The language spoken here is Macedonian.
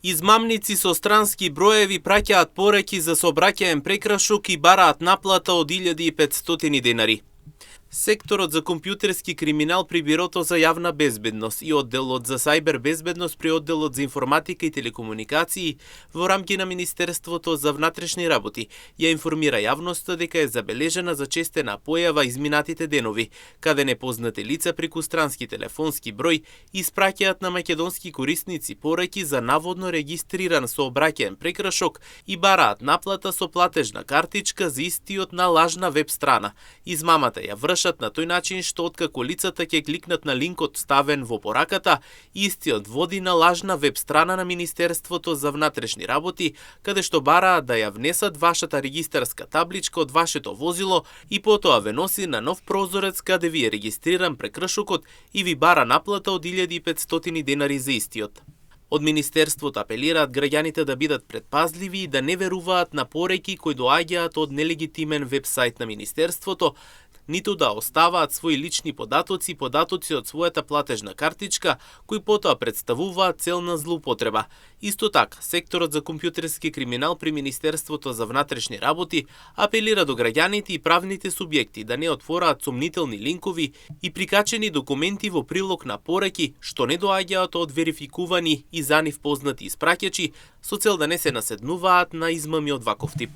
Измамници со странски броеви праќаат пораки за сообраќаен прекрашок и бараат наплата од 1500 денари. Секторот за компјутерски криминал при Бирото за јавна безбедност и одделот за сајбер безбедност при одделот за информатика и телекомуникации во рамки на Министерството за внатрешни работи ја информира јавноста дека е забележена зачестена појава изминатите денови, каде непознати лица преку странски телефонски број испраќаат на македонски корисници пораки за наводно регистриран сообраќаен прекрашок и бараат наплата со платежна картичка за истиот на лажна веб страна. Измамата ја вршат на тој начин што откако лицата ќе кликнат на линкот ставен во пораката, истиот води на лажна веб страна на Министерството за внатрешни работи, каде што бараат да ја внесат вашата регистарска табличка од вашето возило и потоа ве носи на нов прозорец каде ви е регистриран прекршокот и ви бара наплата од 1500 денари за истиот. Од Министерството апелираат граѓаните да бидат предпазливи и да не веруваат на пореки кои доаѓаат од нелегитимен вебсайт на Министерството, ниту да оставаат своји лични податоци и податоци од својата платежна картичка, кои потоа представуваат цел на злоупотреба. Исто така, секторот за компјутерски криминал при Министерството за внатрешни работи апелира до граѓаните и правните субјекти да не отвораат сомнителни линкови и прикачени документи во прилог на пораки што не доаѓаат од верификувани и за нив познати испраќачи, со цел да не се наседнуваат на измами од ваков тип.